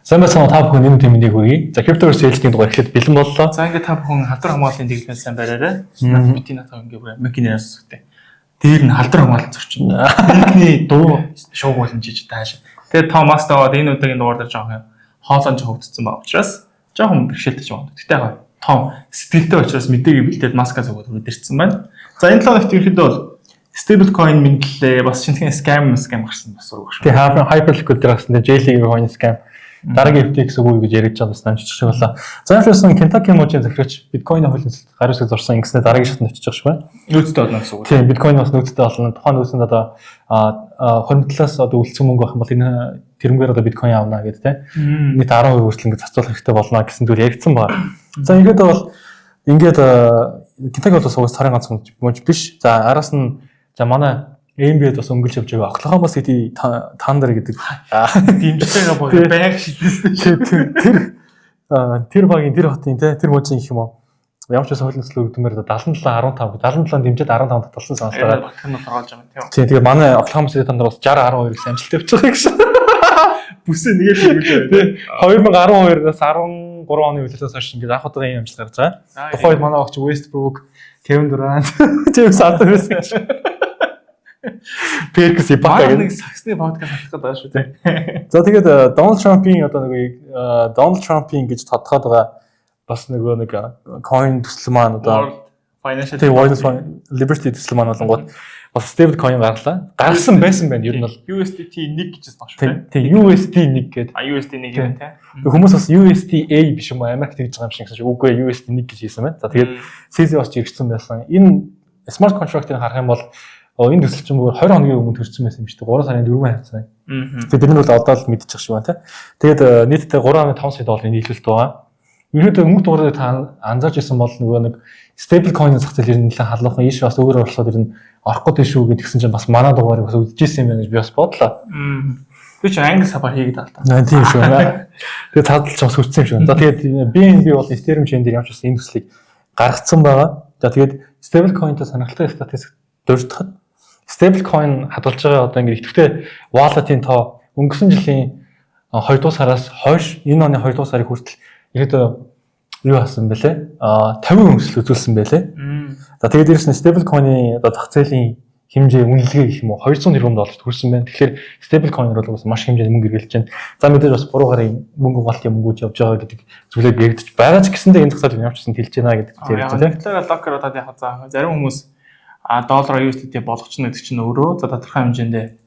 Сайн байцгаана уу, та бүхэн энэ мэндийг хүргэе. За, Cryptoverse ээлжийн дугаар эхлээд бэлэн боллоо. За, ингээд та бүхэн халдвар хамгааллын дэглэмээ сайн бариарай. Бити натаа ингээд бүр Америкийн нэрээс үсгтэй. Дээр нь халдвар хамгаалалт зурчин. Америкний дуу шуугуулсан жиж тааш. Тэгээд Томас таваад энэ удаагийн дугаар дээр жоохон хоолойн ч хөвдсөн байгаа учраас жоохон бэрхшээлтэй ч байна. Гэтэ яг Том сэтгэлтэй учраас мэдээгээ бэлдээд маска зөгөөд өрөөд ирсэн байна. За, энэ 7 хоногт ерөнхийдөө бол stable coin мэндлээ, бас шинэхэн scam гарсан, бас сурах шүү. Тэгээ Hyperliquid дээр гарсан JLG coin scam, дараагийн FTX үгүй гэж яригдж байгаа, бас намжчих шиг боллоо. За, ямарчсан Kentucky мужийн захирагч биткойны хуулийн гар үсэг зурсан, ингэснээр дараагийн шатанд очиж байгаа шүү байна. Нөөцтэй болно гэсэн үг. Тийм, биткойн бас нөөцтэй болно. Тухайн нөөцөнд одоо хоримтлаас одоо үлдсэн мөнгө байх юм бол энэ тэрнгээр одоо биткойн авна гэдэг, тийм. Нийт 10% хүртэл ингэ зарцуулах хэрэгтэй болно гэсэн зүйл яригдсан байна. За, ингээд бол ингээд Kentucky бол бас угаас царын ганц муж биш. За, араас нь за манай NBA-д бас өнгөлж явж байгаа Oklahoma City Thunder гэдэг дэмжлэгээ бол байнга шилжсэн. Тэр багийн, тэр хотын те, тэр мужийн гэх юм уу, ямар ч байсан хуулийн төсөл өгдмээр 77 15 77 дэмжиж 15 таталсан сонслоо. Батх нь торгоолж байгаа юм, тийм. Тийм, тэгээ манай Oklahoma City Thunder бас 60 12 гэсэн амжилттай явж байгаа гэсэн. Бүсээ нэгээр шигүүлж байна. 2012-аас 13 оны улирлаас хойш ингээд анх удаага ийм амжилт гарч байгаа. Тухайн үед манай багч Westbrook, Kevin Durant, James Harden байсан гэж. Перкс Ибака гэдэг нэг саксны подкаст авах гэдэг байгаа шүү дээ. За, тэгээд Дональд Трампын одоо нэг Дональд Трампын гэж тодтогоод байгаа бас нөгөө нэг coin төсөл маань одоо Financial Тийм, World Liberty төсөл маань болонгууд бас stable coin гаргалаа. Гаргасан байсан байна. Ер нь бол USDT 1 гэж байна шүү дээ. Тийм, USD 1 гэдэг. А, USD 1 юм, тийм. Хүмүүс бас USDA биш юм уу, Америк тэгж байгаа юм шиг гэсэн чинь үгүй, USD 1 гэж хийсэн байна. За, тэгээд CZ бас жиргсэн байсан. Энэ smart contract-ыг харах юм бол энэ төсөл чинь бүр 20 хоногийн өмнө төрсэн байсан юм шүү дээ. 3 сарын 4 хавцаа. Тэгээд бид нар бол одоо л мэдчих шиг байна, тийм. Тэгээд нийтдээ 3.5 сая долларын нийлүүлэлт байгаа. Ерөөдөө өмнөх дугаарыг та анзаарч ирсэн бол нөгөө нэг stable coin-ын зах зээл ер нь нэлээд халуухан, ийш бас өөрөөр орлоход ер нь орох гээд шүү гэдгсэн чинь бас манай дугаарыг бас үзчихсэн юм байна гэж би бас бодлоо. Би чи англи сабар хийгээд байгаа л та. Аа, тийм шүү. Тэгээд цаадалч бас хүрсэн юм шиг. За, тэгээд BNB бол Ethereum chain дээр ямар ч бас энэ төслийг гаргацсан байгаа. За, тэгээд stable coin-тай сонирхолтой статистик дурдахад stable coin хадгалж байгаа одоо ингээд идэвхтэй wallet-ийн тоо өнгөрсөн жилийн 2 дугаар сараас хойш энэ оны 2 дугаар сарыг хүртэл ерөөдөө юу хасан бэлээ? 50% өсөлт үзүүлсэн байлээ. За, тэгээд дээрэс нь stable coin-ы одоо зах зээлийн хэмжээ, үнэлгээ гэх юм уу, 200 тэрбум долларт хүрсэн байна. Тэгэхээр stable coin бол бас маш хэмжээний мөнгө эргэлж байна. За, мэдээж бас буруу гарын мөнгө угаалтын мөнгөж явж байгаа гэдэг зүйлээ яригдчих байгаа ч гэсэндээ энэ зах зээл ямар ч гэсэн тэлж байна гэдэг ярьж байна. Тэгэхээр локер одоо яг за зарим хүмүүс доллар USDT болгочихно гэдэг чинь өөрөө за тодорхой хэмжээнд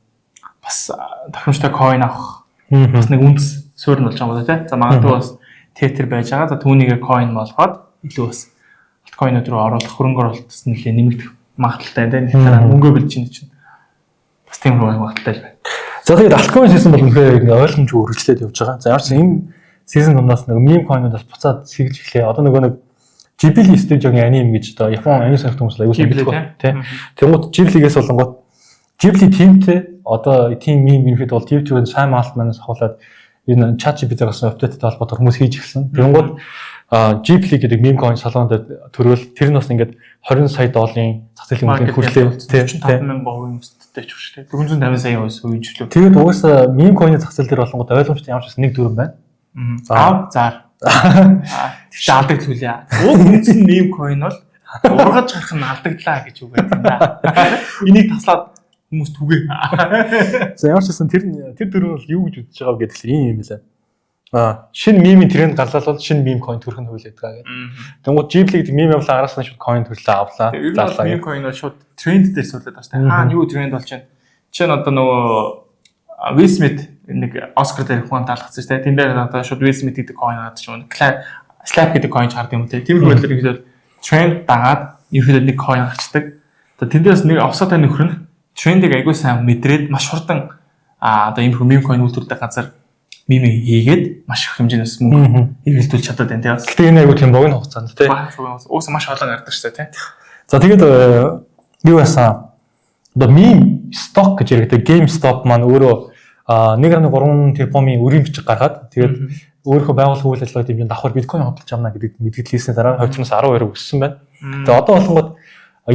бас тохиромжтой coin авах бас нэг үндэс суурь нь болж байгаа юм байна, тий. За, магадгүй бас Tether байж байгаа. За, түүнийгээ coin болгоод илүү бас altcoin-ууд руу оруулах, хөрөнгө оруулалт бас нэлээд нэмэгдэх магадлалтай тийм. Тэгэхээр мөнгөө бэлж чинь чинь бас тийм рүү магадлалтай л байна. За, тэгээд altcoin season бол үнэхээр ингээ ойлгомжгүй үргэлжлээд явж байгаа. За, ямар ч энэ season дундаас нэг meme coin-ууд бас буцаад сэргэж эхлэе. Одоо нөгөө нэг Ghibli студиогийн анime гэж одоо Япон анime сонирхдаг хүмүүс аюул Ghibli, мэддэг тий. Тэнгууд Ghibli-гээс болонгууд Ghibli team-тэй одоо team meme ерөнхийдөө бол YouTube-ийн Sam Altman-аас ахуулаад энэ ChatGPT гарсан update-тэй холбоотойгоор хүмүүс хийж эхэлсэн. Тэнгууд Ghibli гэдэг meme coin салоонд төрөөл тэр нь бас ингээд 20 сая долларын зах зээлийн үнэлгээнд хүрлээ. Тий, 45 мянган хувийн өсөлттэй ч шүү дээ. 450 сая хувийн жилүү. Тэгээд угаасаа meme coin-ы зах зээл дээр болонгууд ойлгомжтой ямар ч байсан нэг дүрэм байна. За, заар. Тэгтээ алдагдлуулъя. Уг үндсэн meme coin бол ургаж гарах нь алдагдлаа гэж үг байдаг юм да. Энийг таслаад хүмүүс түгээ. За, ямар ч байсан тэр дүрэм бол юу гэж үзэж байгаа вэ гэдгээр ийм юм лээ. Шинэ meme-ийн тренд гарлал бол шинэ meme coin төрөх нь хууль байдаг гэдэг. Тэнгууд Ghibli гэдэг meme явлаа, араас нь шууд coin төрлөө авлаа. Ер нь бол meme coin бол шууд тренд дээр суулаад байгаа шүү дээ. Хаана юу тренд болж байна? Жишээ нь одоо нөгөө Will Smith нэг Оскар дээр хүн таалагдсан шүү дээ. Тэн дээр одоо шууд Will Smith гэдэг coin гардаг ч юм уу. Slap гэдэг coin ч гардаг юм те. Тиймэрхүү байдлаар ерөнхийдөө тренд дагаад ерөнхийдөө нэг coin гарчдаг. Одоо тэн дээрс нэг овсоотой нөхөр нь трендийг айгүй сайн мэдрээд маш хурдан одоо иймэрхүү meme coin үйлдвэрлэдэг газар meme хийгээд маш их хэмжээнээс мөнгө эргэлдүүлж чадаад байна тийм. Гэтэ энэ айгүй тийм богино хугацаанд тийм. Уусаа маш олон гардаг шүү дээ, тийм. За, тэгээд юу яасан? Одоо meme stock гэж яригддаг GameStop маань өөрөө 1.3 тэрбумын өрийн бичиг гаргаад, тэгээд өөрийнхөө байгууллага үйл ажиллагааг дэмжин давхар биткойн худалдаж авна гэдэг мэдээлэл хийсний дараа хувьцаанаас 12% өссөн байна. Тэгээд одоо болонгод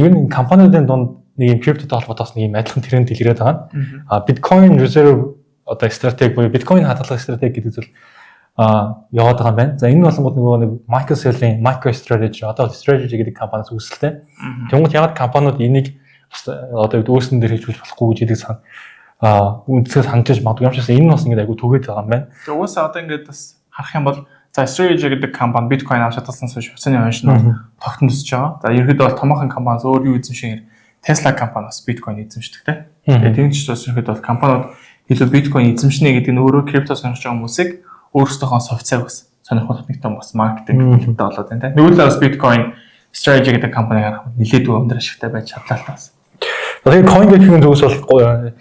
ер нь компаниудын дунд нэг юм криптотой холбоотой бас нэг юм адилхан тренд илрээд байгаа. Биткойн reserve одоо стратеги буюу биткойн хадгалах стратеги гэдэг зүйл яваад байгаа юм байна. За, энэ нь болонгууд нөгөө нэг Michael Saylor-ийн MicroStrategy, одоо Strategy гэдэг компаниас үүсэлтэй. Тэнгүүд ягаад компаниуд энийг бас одоо өөрсдөн дээр хийж болохгүй гэж хэлдэг сан үндсээ санаж магадгүй юм шиг, энэ нь бас ингээд айгу түгээд байгаа юм байна. Тэгээ угаасаа одоо ингээд бас харах юм бол, за, Strategy гэдэг компани биткойн авч чадсан хойш хувьцааны ханш нь тогтсон өсөж байгаа. За, ерөөдөө бол томоохон компаниас өөр юу эзэмшинээр Tesla компани бас биткойн эзэмшдэг те. Тэгээ тийм ч бас ерөөдөө бол компаниуд илүү биткойн эзэмшнэ гэдэг нь өөрөө крипто сонирхож байгаа хүмүүсийг өөрсдийнхөө хувьцааг бас сонирхолтой нэг том бас маркетинг хэлбэртэй болоод байна те. Нөгөө л бас биткойн Strategy гэдэг компаниг харах нэлээдгүй өндөр ашигтай байж чадлаа л бас. Тэгэхээр CoinGecko-ийн зүгээс бол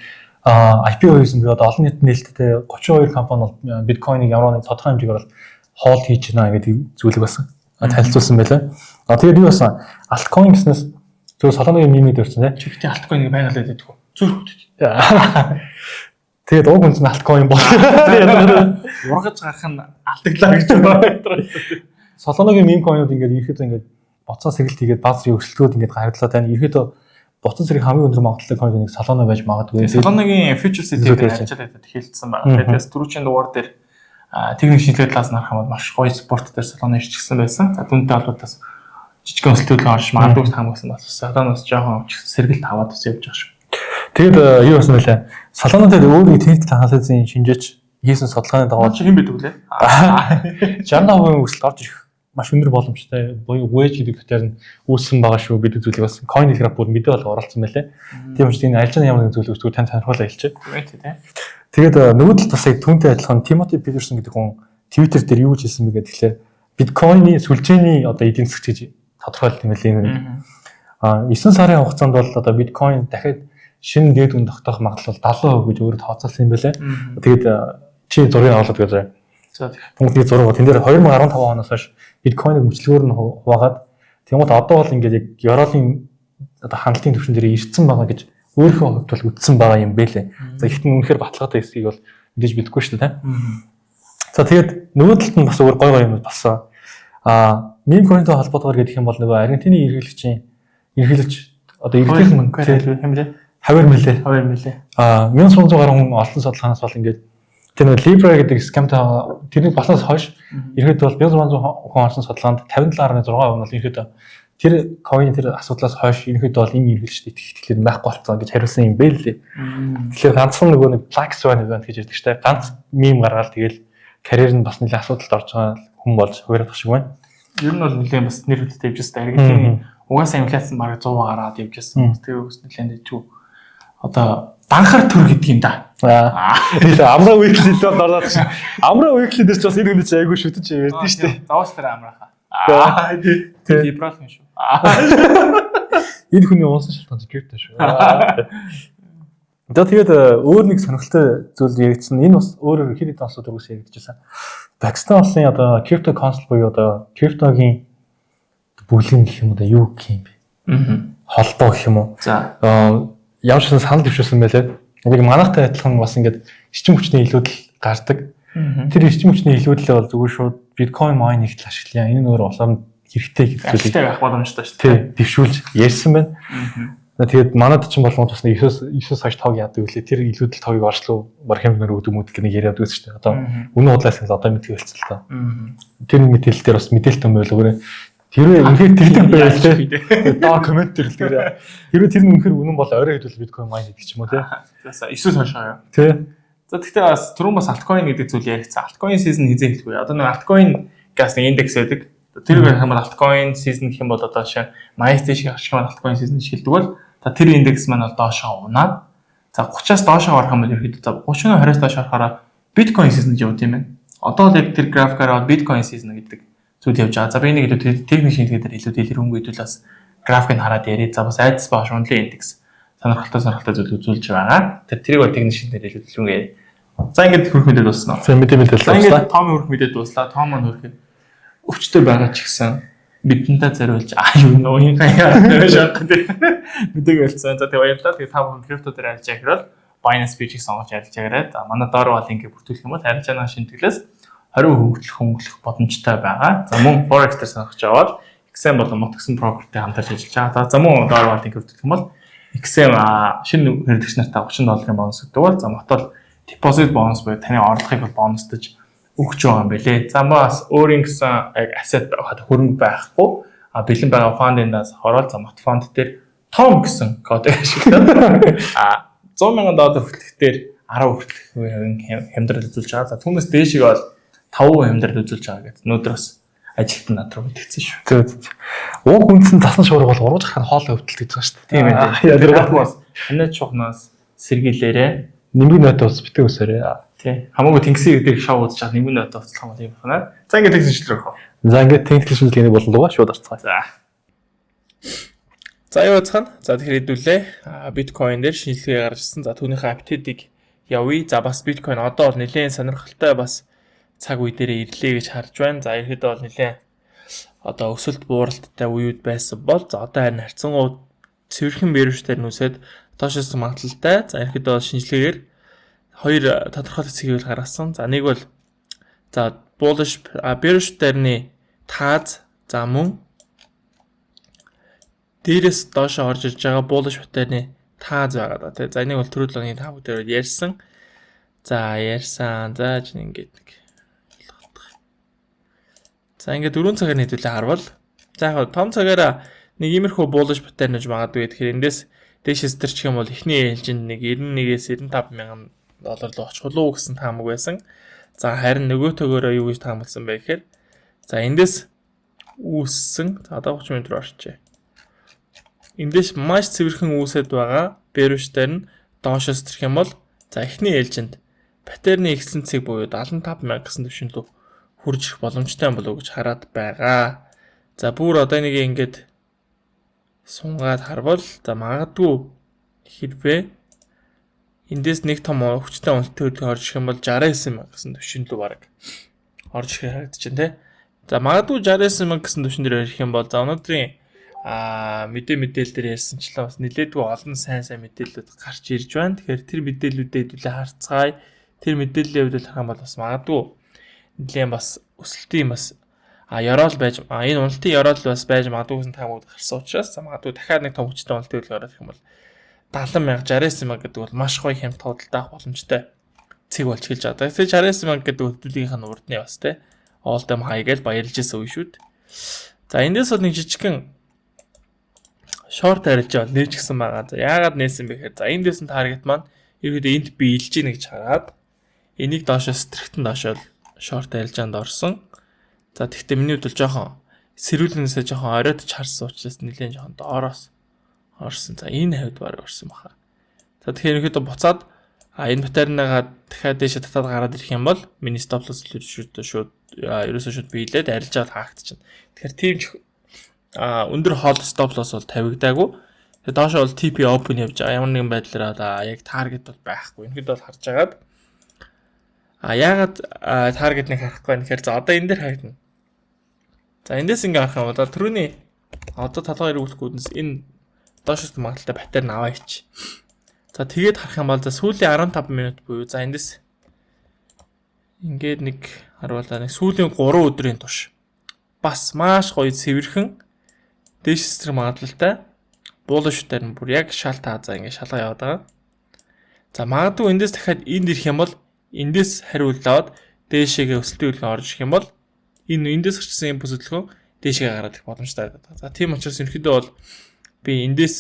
IPO хийсэн би одоо олон нийт нээлттэй 32 компани бол биткойныг ямар нэг тодорхой хэмжээгээр бол hold хийж байна гэдэг зүйлийг бас танилцуулсан байлаа. А тэгээд юу болсон? Altcoin гэснээс зөв Solana-гийн meme-д өрсөн тий. Чигтээ altcoin-ыг байгалаад байдаг уу? Зүрх хөдөж. Тэгээд уг үнс нь altcoin бол. Ургаж гарах нь алдагдлаа гэж байна. Solana-гийн meme coin-ууд ингээд ерөөхдөө ингээд боцоо сэргэлт хийгээд бааз өсөлтүүд ингээд гаргалаа тань. Ерөөхдөө боцсон зэрэг хамгийн өндөр магадлалтай coin нэг Solana байж магадгүй. Solana-гийн futures ETF ажиллаад байдаг хэлсэн байна. Тэгээд түрүүчийн дугаар дээр техник шинжилгээ талаас нь харах юм бол маш гоё support дээр Solana ирчихсэн байсан. За, түүнтэй холбоотой бас жижигхэн өсөлтүүд орж магадгүй таамагсан бас Solana бас жоохон сэргэлт аваад бас явж байгаа шүү. Тэгээд юу болсон бэлээ? Solana дээр өөр нэг техник анализын шинжээч хийсэн судалгааны дагуу чи хэн байдаг вүлээ? 65% өсөлт орж ирэх маш өндөр боломжтой буюу wedge гэдэг pattern үүссэн байгаа шүү гэдэг зүйлийг бас Cointelegraph бүр мэдээ болго оролцсон байлээ. Тийм учраас энэ альжааны ямар нэгэн зүйл үүсгүү тань сонирхолтой хэлчихэ. Тийм. Тэгээд нөгөө талд бас яг түүнтэй адилхан Тимоти Питерсон гэдэг хүн Twitter дээр юу гэж хэлсэн бэ гэхээр биткойны сүлжээний одоо эдийн засгч гэж тодорхойлт юм байлээ энэ. 9 сарын хугацаанд бол одоо биткойн дахиад шинэ дээд үн тогтоох магадлал 70% гэж өөрөө тооцоолсон юм байлээ. Тэгээд чи зургийг оруулаад гэж. За, Тэнгүүд зураг тэн дээр 2015 оноос хойш биткойныг мөчлөгөөр нь хуваагаад тэнгууд одоо бол ингээд яг ёроолын одоо ханалтын түвшин дээр ирсэн байгаа гэж өөрийнхөө хувьд бол үтсэн байгаа юм бэлээ. За, ихт нь үнэхээр баталгаатай эсгийг бол мэдээж мэдэхгүй шүү дээ, тийм. За, тэгээд нөгөө талд нь бас өөр гой гой юм болсон. Meme coin-тэй холбоотойгоор гэдэг юм бол нөгөө Аргентины ерөнхийлөгчийн ерөнхийлөгч одоо иргэдийн юм лээ. Хавьер Милей. Хавьер Милей. 1600 гаруй хүн олон судалгаанаас бол ингээд тэр нэг Libra гэдэг scam-тай тэрний болсноос хойш ерөнхийдөө бол 1600 хүн орсон судалгаанд 57.6% нь бол ерөнхийдөө тэр coin тэр асуудлаас хойш ерөнхийдөө бол энэ ерөнхийлөгчд итгэх итгэлээр байхгүй болсон гэж хариулсан юм бэ лээ. Тэгэхээр ганцхан нөгөө нэг Black Swan event гэж ярьдаг штэ. Ганц meme гаргаад тэгэл карьер нь бас нэлээд асуудалд орж байгаа хүн болж хувирах шиг байна. Ер нь бол нэлээд бас нэр хүндтэй явж байсан. Аргентины угаасаа инфляц нь бараг 100 гараад явж байсан. Тэр үс нэлээд дэжүү. Одоо данхар төр гэдэг юм да. Аа. Амраа weekly л бол ороод чи. Амраа weekly дээр ч бас энэ хүн чи айгүй шүтэж ярьдэн шүү дээ. Заавал тэр амрааха. Аа, тий. Либерал юм шүү. Энэ хүний унсан шалтгаан чи крипто шүү. За, тэгээд өөр нэг сонирхолтой зүйл яригдсан. Энэ бас өөр хэд хэдэн асуудал үүс яригдчихсан. Пакистан улсын одоо крипто council буюу одоо криптогийн бүлэг гэх юм уу да, юу гэх юм бэ? Холбоо гэх юм уу? За. Ямар ч санал төвшүүлсэн байлээ. Яг манайхтай адилхан бас ингээд эрчим хүчний илүүдэл гардаг. Тэр эрчим хүчний илүүдлээ бол зүгээр шууд биткойн mining-т л ашиглая. Энэ нь өөр улам хэрэгтэй гэдэг зүйлийг хэрэгтэй байх боломжтой шүү дээ. Дэвшүүлж ярьсан байна. Тэгээд манад ч болгоомж бас 9-оос хойш тог яадаг үлээ. Тэр илүүдэл тогийг орчлоо бар хэмнэр өгдөг мүдэг нэг яриад байсан шүү дээ. Одоо үнэн худлаас л одоо мэдгийг хэлсэн л та. Тэр мэдээлэл дээр бас мэдээлэлтэй юм байл өгөөрэй. Тэрвээ үнэхээр тэгдэг байвал те. Доо коммент дээр л тэр. Хэрвээ тэр нь үнэхээр үнэн бол орой хэдвэл биткойн mine гэдэг ч юм уу те. За, 9-оос хойш аа. Тэ. За, тэгтээ бас түрүүн бас altcoin гэдэг зүйл яригдсан. Altcoin season хэзээ эхлэх вэ? Одоо нэг altcoin газ нэг индекс байдаг. Тэр гэх юм бол altcoin season гэх юм бол одоо шин 80 дээш гарчих юм бол altcoin season шилдэг бол за тэр индекс маань бол доошоо унаад, за, 30-аас доошоо орох юм бол ерөөхдөө, за, 30-ны 20-аас доош орохороо биткойн season гэж явд юм байна. Одоо л яг тэр графикаар биткойн season гэдэг зүйл явж байгаа. За, би нэг илүү техник шинжилгээ дээр илүү дэлгэрэнгүй хэдүүл бас графикийг хараад яриа. За, бас айдас ба шунлын индекс сонирхолтой сонирхолтой зүйл үзүүлж байгаа. Тэрийг бол техник шинжилгээ илүү дэлгэрэнгүй яриа. За, ингээд хөрөх мэдээ дуусна. За, мэдээ мэдээ дуслаа. Ингээд Томын хөрөх мэдээ дуслаа. Том маань хөрөх өвчтөй байгаа ч гэсэн бидэнтэй зориулж юу нөө юм шахах мэдээг хэлсэн. За, тэг баярлалаа. Тэгээ та бүхэн крипто дээр арилжаа гэхээр Binance Bridge-ийг сонгож арилжаа гэрээ. За, манай доор бол линкийг бүртгүүлэх юм бол арилжааны шинтгэлээс 20% хөнгөлөх хөнгөлөх боломжтой байгаа. За, мөн Forex дээр сонгож аваад XM болон Mot гэсэн брокертэй хамтарч ажиллаж байгаа. За, мөн доор бол линк бүртгүүлэх юм бол XM шинэ хэрэглэгч нартай 30 долларын бонус өгдөг бол, за, Mot бол депозит бонус буюу таны орлогыг бол бонустаж Өгч байгаа юм байлээ. За, бас өөрийн гэсэн яг asset хөрөнгө байхгүй. А бэлэн байгаа fund-аас ороод, за, Мот фонд дээр том гэсэн кодыг ашиглаад 100 мянган доллар хүртэлх дээр 10 хүртэлх хувийн хямдрал үзүүлж байгаа. За, түүнээс дээшиг бол 5% хямдрал үзүүлж байгаа гэдэг. Өнөөдөр бас ажилтан над руу мэдгдсэн шүү. Зөв. Уг үндсэн цасан шуурга бол урууж гарах нь хоолой өвдөлт гэж байгаа шүү дээ. Тийм ээ. Тэр бас ханиад шухнаас сэргийлээрээ. Нэмгийн нойтоо ус битгий өсөөрэй. Тий. Хамаагүй тэнгисийн гэдэг шоу үзэж байгаа нэмгийн нойтоо уцлах юм бол юм байна. За, ингээд тэгсэн шилрэх үү. За, ингээд техникийн шинжилгээний болон шууд орцгоё. За. За, юу яцхан? За, тэгэхээр хэдүүлээ. Биткойн дээр шинжилгээ гарч ирсэн. За, түүнийхээ update-ыг явъя. За, бас биткойн одоо бол нэлээд сонирхолтой бас цаг үе дээрээ ирлээ гэж харж байна. За, ерөөдөө бол нэлээд одоо өсөлт бууралттай үеуд байсан бол, за, одоо харин харьцангуй цэвэрхэн bearish дээр нүсээд доошоос магадлалтай. За, ерөөдөө бол шинжилгээгээр хоёр тодорхой цэгийг гаргасан. За, нэг бол, за, bullish bearish дээрний тааз, за, мөн дээрээс доошо орж ирж байгаа bullish pattern-ы тааз байгаа да, тий. За, энийг бол түрүү логийн та бүгдээр ярьсан. За, ярьсан. За, чинь ингээд нэг ойлгох. За, ингээд 4 цагаар нийтүүлээ харвал, за, яг том цагаараа нэг иймэрхүү bullish pattern гэж магадгүй. Тэгэхээр эндээс дээшээс төрчих юм бол эхний ээлжинд нэг 91-ээс 95 мянган доллар руу очих уу гэсэн таамаг байсан. За, харин нөгөө төгөөрөө юу гэж таамагласан бэ гэхээр, за, эндээс үүссэн, за, одоо 30 минут руу орчээ. Эндээс маш цэвэрхэн үүсэт байгаа bearish дээр нь доошоос төрөх юм бол, за, эхний ээлжинд pattern-ы ихсэн цэг буюу 75 мянга гэсэн түвшин рүү хүрж ирэх боломжтой болов уу гэж хараад байгаа. За, бүр одоо нэг ингээд сунгаад харвал, за, магадгүй хэрвээ эндээс нэг том хүчтэй уналтын хөдөлгөөн орж ирэх юм бол 69 мянга гэсэн түвшин рүү баг орж ирэх харагдаж байна, те. За, магадгүй 69 мянга гэсэн түвшин дээр ирэх юм бол, за, өнөөдрийн мэдээлэл дээр ярьсанчлаа бас нэлээдгүй олон сайн сайн мэдээлэлүүд гарч ирж байна. Тэгэхээр тэр мэдээллүүдэд хэдүүлээ харцгаая. Тэр мэдээллийн хувьд харах юм бол бас магадгүй нэлээд бас өсөлтийн бас ёроол байж энэ уналтын ёроол бас байж магадгүй гэсэн таамаг гарсан учраас, магадгүй дахиад нэг том хүчтэй уналтын хөдөлгөөн орох юм бол 70 мянга, 69 мянга гэдэг бол маш гоё хямд худалдаа авах боломжтой цэг болж эхэлж байгаа. Тэгэхээр 69 мянга гэдэг хөдөлгөөнийх нь урдны бас те all time high гэж баярлж байсан үе шүү дээ. За, эндээс бол нэг жижигхэн short арилжаа бол нээж гисэн байгаа. За, яагаад нээсэн бэ гэхээр, за, эндээс нь target маань ерөөдөө энд биелж гинэ гэж хараад энийг доошоо стрихтэн доошоо short арилжаанд орсон. За, тэгвэл миний хувьд бол жоохон сэрүүлнээсээ жоохон оройтж харсан учраас нэлээд жоохон доороос орсон. За, энэ хавьд баг орсон баха. За, тэгэхээр ерөнхийдөө буцаад энэ pattern-аагаа дахиад дээшээ татаад гараад ирэх юм бол миний stop loss шууд шууд ерөөсөө шууд биелээд арилжаад хаагдчихна. Тэгэхээр тийм ч өндөр хоол stop loss бол тавигдаагүй. Тэгээ доошоо бол TP open явж байгаа. Ямар нэгэн байдлаар яг target бол байхгүй. Ерөнхийдөө бол харж агаад яагаад target-ыг харахгүй вэ гэхээр, за, одоо энэ дээр харагдана. За, эндээс ингээ харах юм бол түрүүний одоо толгой эргүүлэхгүйднээс энэ доошоос магадлалтай pattern аваа ич. За, тэгээд харах юм бол, за, сүүлийн 15 минут буюу, за, эндээс ингээд нэг харуулаа, нэг сүүлийн 3 өдрийн турш бас маш гоё цэвэрхэн дээш сэтрэх магадлалтай bullish дээр нь бүр яг шал таазаа ингээд шалгаа яваад байгаа. За, магадгүй эндээс дахиад энд ирэх юм бол эндээс хариулаад дээшээгээ өсөлтийн хөдөлгөөн орж ирэх юм бол энэ эндээс гарчсан импульс хөдөлгөөн дээшээгээ гараад ирэх боломжтой байдаг. За, тийм учраас ерөнхийдөө бол би эндээс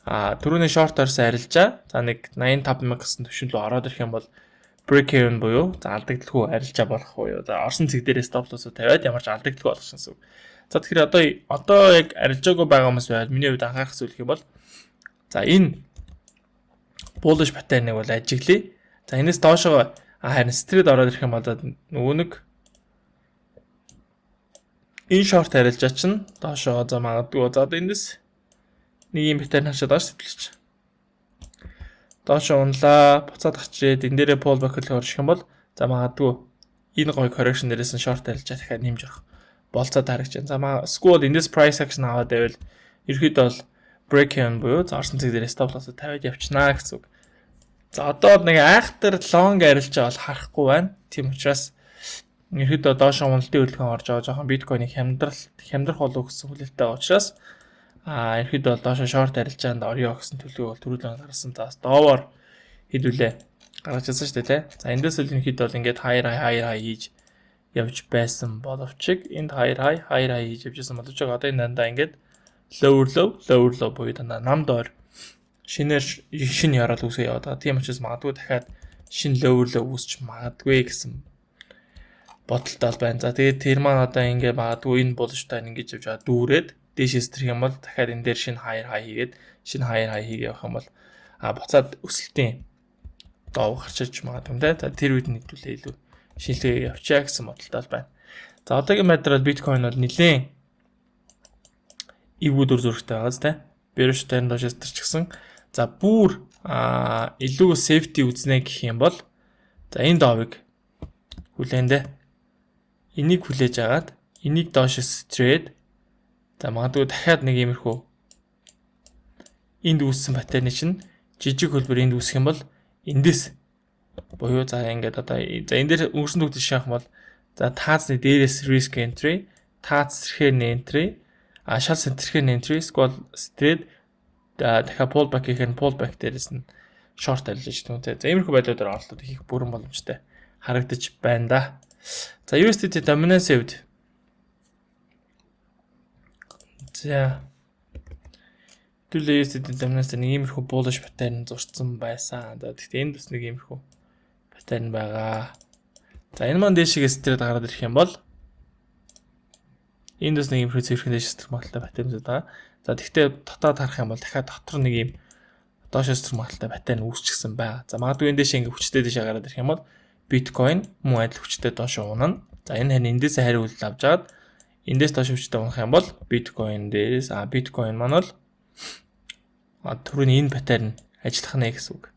түрүүний short орсон арилжаа, за, нэг 85 мянга гэсэн түвшин рүү ороод ирэх юм бол break even буюу, за, алдагдaltaгүй арилжаа болох буюу, за, орсон цэг дээрээ stop loss тавиад ямар ч алдагдaltaгүй болох гэсэн үг. За, тэгэхээр одоо яг арилжаагүй байгаа хүмүүс байвал миний хувьд анхаарах зүйл гэх юм бол, за, энэ bullish pattern-ыг бол ажиглая. За, энэс доошоо харин straight ороод ирэх юм бол нөгөө нэг энэ short арилжаа чинь доошоо, за, магадгүй, за, одоо эндээс нэг юм pattern хашаад байгаа шүү дээ. Доошоо унлаа, буцаад гарч ирээд энэ дээрээ pull back хөдөлгөөн орчих юм бол, за, магадгүй энэ гоё correction дээрээс нь short арилжаа дахиад нэмж авах болцоо харагч байна. За, эсвэл эндээс price action аваад байвал ерөөхдөө бол break even буюу, за, орсон цэг дээр stop loss тавиад явчихнаа гэсэн үг. За, одоо бол нэг айхтар long арилжаа бол харахгүй байна. Тийм учраас ерөөдөө доошоо уналтын хөдөлгөөн орж байгаа, жоохон биткойныг хямдрах болов гэсэн хүлээлттэй байгаа учраас ерөөдөө бол доошоо short арилжаанд орё гэсэн төлөвлөгөө бол түрүүлэн гаргасан. За, доовор хэдүүлээ гаргаж ирсэн шүү дээ, тий. За, эндээс л ерөнхийдөө бол ингээд higher high, higher high хийж явж байсан боловч энд higher high, higher high хийж явж байсан боловч одоо энэ дандаа ингээд lower low, lower low буюу дандаа нам доор шинээр шинэ ёроол үүсгээ яваад байгаа. Тийм учраас магадгүй дахиад шинэ lower low үүсч магадгүй гэсэн бодолтой байна. За, тэгээд тэр маань одоо ингээ магадгүй энэ bullish тай ингэж явж байгаа дүүрээд дээшээ сэтрэх юм бол дахиад энэ дээр шинэ higher high хийгээд, шинэ higher high хийгээ явах юм бол буцаад өсөлтийн дов гарч иж магадгүй юм те. За, тэр үед нэгдүүлээ илүү шинжилгээ явчихъя гэсэн бодолтой байна. За, одоогийн байдлаар биткойн бол нэлээд эвгүй дүр зурагтай байгаа зү, те. Bearish тань доош сэтэрчихсэн. За, бүр илүү safety үзнэ гэх юм бол за, энэ довыг хүлээндэ. Энийг хүлээж агаад энийг доош сэтрээд, за, магадгүй дахиад нэг иймэрхүү энд үүссэн pattern ы чинь жижиг хөлбөр энд үүсэх юм бол эндээс буюу за, ингээд одоо за, энэ дээр өнгөрсөн төгтөж шахах бол за, таазны дээрээс risk entry, тааз сэрэхээр нь entry, шал сэтрэхээр нь entry, эсвэл сэтрээд дахиад pull back гэхээр pull back дээрээс нь short арилж гэх юм те. За, иймэрхүү байдлуудаар оролтууд хийх бүрэн боломжтой харагдаж байна да. За, USDT dominance хувьд, за, хэдүүлээ USDT dominance нэг иймэрхүү bullish pattern зурцсан байсан. За, гэхдээ энд бас нэг иймэрхүү pattern байгаа. За, энэ маань дээшгээ сэтрээд гараад ирэх юм бол энд бас нэг иймэрхүү цэвэрхэн дээш сэтрэх магадлалтай pattern зүйд байгаа. За, тэгвэл дотоод харах юм бол дахиад дотор нэг ийм доош сэтрэх магадлалтай pattern үүсчихсэн байгаа. За, магадгүй энэ дээш ингээ хүчтэй дээшээ гараад ирэх юм бол биткойн мөн адил хүчтэй доош унана. За, энэ харин эндээсээ хариу үйлдэл авч аваад эндээс доош хүчтэй унах юм бол биткойн дээрээс биткойн маань бол түрүүний энэ pattern ажиллах нэ гэсэн үг.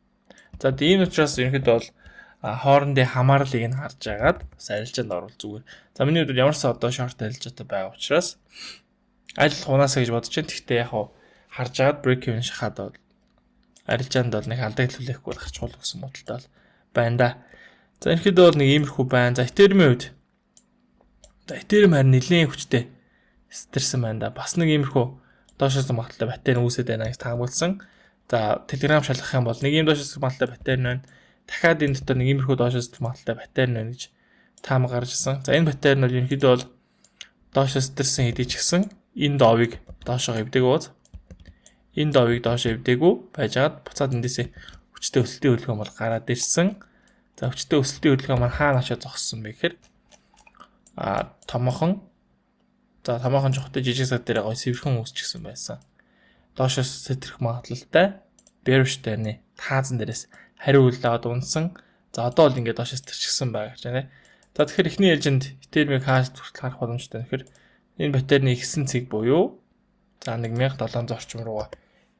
За, тийм учраас ерөнхийдөө бол хоорондын хамаарлыг нь харж агаад бас арилжаанд орвол зүгээр. За, миний хувьд ямар ч одоо short арилжаатай байгаа учраас аль хунаасаа гэж бодож байна. Гэхдээ яг хуу харж агаад break even шахаад бол арилжаанд бол нэг алдагдал хүлээхгүй бол гарч гэсэн бодолтой бол байна да. За, ерөнхийдөө бол нэг иймэрхүү байна. За, Ethereum-ийн хувьд, за, Ethereum харин нэлээд хүчтэй сэтэрсэн байна да. Бас нэг иймэрхүү доошоос магадлалтай pattern үүсээд байна гэж таамагласан. За, Telegram шалгах юм бол нэг ийм доошоос магадлалтай pattern байна. Дахиад энэ дотор нэг иймэрхүү доошоос магадлалтай pattern байна гэж таамаг гарч ирсэн. За, энэ pattern бол ерөнхийдөө бол доошоос сэтэрсэн хэдий ч гэсэн энэ довыг доошоо эвдэг ууз. Энэ довыг доошоо эвдээгүй байжгаад буцаад эндээсээ хүчтэй өсөлтийн хөдөлгөөн бол гараад ирсэн. За, хүчтэй өсөлтийн хөдөлгөөн маань хаана очиж зогссон бэ гэхээр томоохон, за, томоохон жохтой жижиг сад дээр гой сэвэрхэн үүсчихсэн байсан. Доошоос сэтрэх магадлалтай bearish дайрны таазан дээрээс хариу үйлдэл аваад унсан. За, одоо бол ингээд доошоос тэрчгсэн байгаа гэж байна. За, тэгэхээр эхний ээлжинд Ethereum-ыг хааш хүртэл харах боломжтой гэхээр энэ pattern ы ихсэн цэг буюу за, 1700 орчим руугаа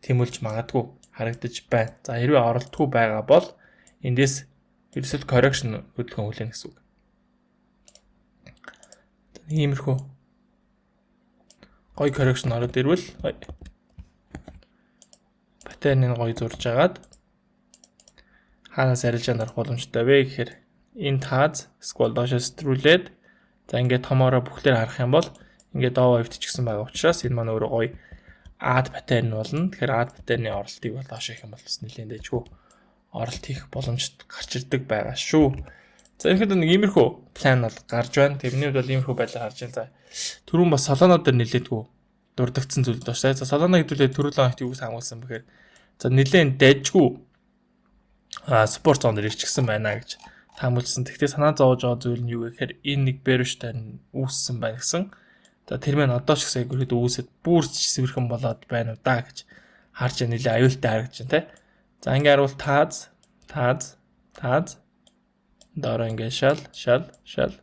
тэмүүлж магадгүй харагдаж байна. За, хэрвээ оролтгүй байгаа бол эндээс ерөөсөө correction хөдөлгөөн хүлээнэ гэсэн үг. Нэг иймэрхүү гоё correction ороод ирвэл pattern ыг гоё зурж агаад хаанаас арилжаанд орох боломжтой вэ гэхээр энэ тааз эсвэл доошоо сэтрүүлээд, за, ингээд томоороо бүхлээр харах юм бол ингээд доо өвтчихсэн байгаа учраас энэ маань өөрөө гоё add pattern болно. Тэгэхээр add pattern-ы оролтыг бол доош их юм бол бас нэлээд дэжгүй оролт хийх боломжтой гарч ирдэг байгаа шүү. За, ерөнхийдөө нэг иймэрхүү план бол гарч байна. Тэрний хувьд бол иймэрхүү байдлаар харж байна. За, түрүүн бас Solana дээр нэлээдгүй дурдгдсан зүйл доош. За, Solana хэдүүлээ түрүү хоногт юу хамгаалсан бэхээр за, нэлээд дайжгүй support zone дээр ирчихсэн байна гэж таамагласан. Гэхдээ санаа зовоож байгаа зүйл нь юу гэхээр энэ нэг bearish тань үүссэн байна гэсэн. За, тэр мэн одоо ч гэсэн ерөөдөө үүсэд бүр сэвэрхэн болоод байна уу да гэж харж байна, нэлээ аюултай харагдаж байна те. За, ингээ харуул тааз тааз тааз дараа ингээ шал шал шал.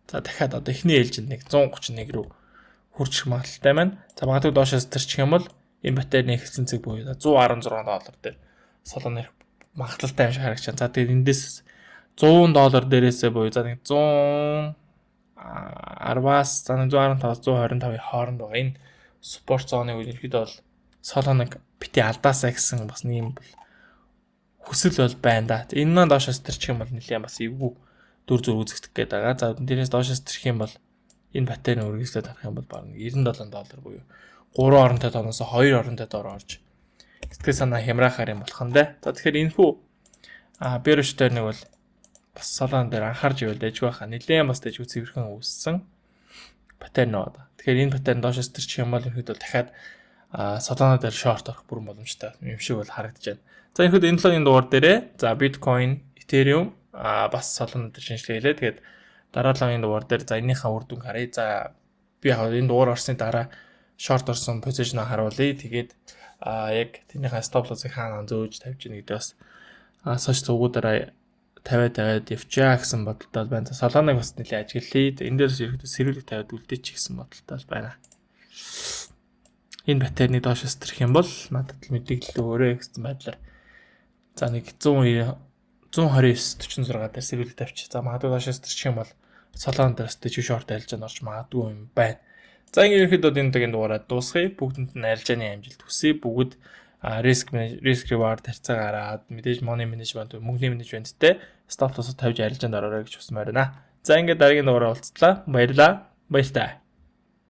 За, дахиад одоо эхний ээлжинд нэг 131 рүү хүрчих магадлалтай байна. За, магадгүй доошоос тэрчих юм бол энэ pattern ы эхэлсэн цэг буюу 116 доллар дээр Solana ирэх магадлалтай юм шиг харагдаж байна. За, тэгээд эндээс 100 доллар дээрээсээ буюу за, нэг 110-аас за, 115-аас 125-ын хооронд байгаа энэ support zone ыг ерөнхийдөө бол Solana-г бити алдаасаа гэсэн бас нэг юм бол хүсэл бол байна да. Энэ маань доошоос тэрчих юм бол нэлээд бас эвгүй дүр зур үзэгдэх гээд байгаа. За, тэрнээс доошоос тэрх юм бол энэ pattern үргэлжлээд харах юм бол бараг 97 доллар буюу 3 оронтой тооноос 2 оронтой доор орж сэтгэл санаа хямраахаар юм болох нь дээ. За, тэгэхээр энэ хүү bearish дээр нэг бол Бас Solana дээр анхаарч ивэл дайжгүй байхаа. Нилээн бас дайжгүй цэвэрхэн үүссэн pattern байна. Тэгэхээр энэ pattern доош сэтэрчих юм бол ерөнхийдөө дахиад Solana дээр short орох бүрэн боломжтой юм шиг бол харагдаж байна. За, ерөнхийдөө энэ 7-ны дугаар дээрээ за Bitcoin, Ethereum, бас Solana дээр шинжилгээ хийлээ. Тэгээд дараа 7-ны дугаар дээр за энэнийхээ үр дүнг харъя. За, би яг энэ дугаар орсны дараа short орсон position харуулъя. Тэгээд яг тэрнийхээ stop loss-ыг хаана зөөж тавьж ийн гэдэг бас сошиал цугуудаараа тавиад тавиад явчаа гэсэн бодолтой байна. Solana-г бас нэлээд ажиглая. Энэ дээрс ерөөдөө сэрүүлэг тавиад үлдээчих гэсэн бодолтой байна. Энэ pattern-ы доош сэтрэх юм бол надад л мэдээлэл өгөөрэй гэсэн байдлаар за нэг 190 129 46 дээр сэрүүлэг тавьчих. За, магадгүй доош сэтрчих юм бол Solana дээр ч short арилжаанд орж магадгүй юм байна. За, ингээд ерөөхдөө энэ удаагийн дугаараа дуусгая. Бүгдэнд нь арилжааны амжилт хүсье. Бүгд risk reward харьцаа гараад, мэдээж money management, мөнгөний менежменттэй stop loss тавьж арилжаанд ороорой гэж хүсмээр байна. За, ингээд дараагийн дугаараа уулзлаа. Баярлалаа. Баяртай.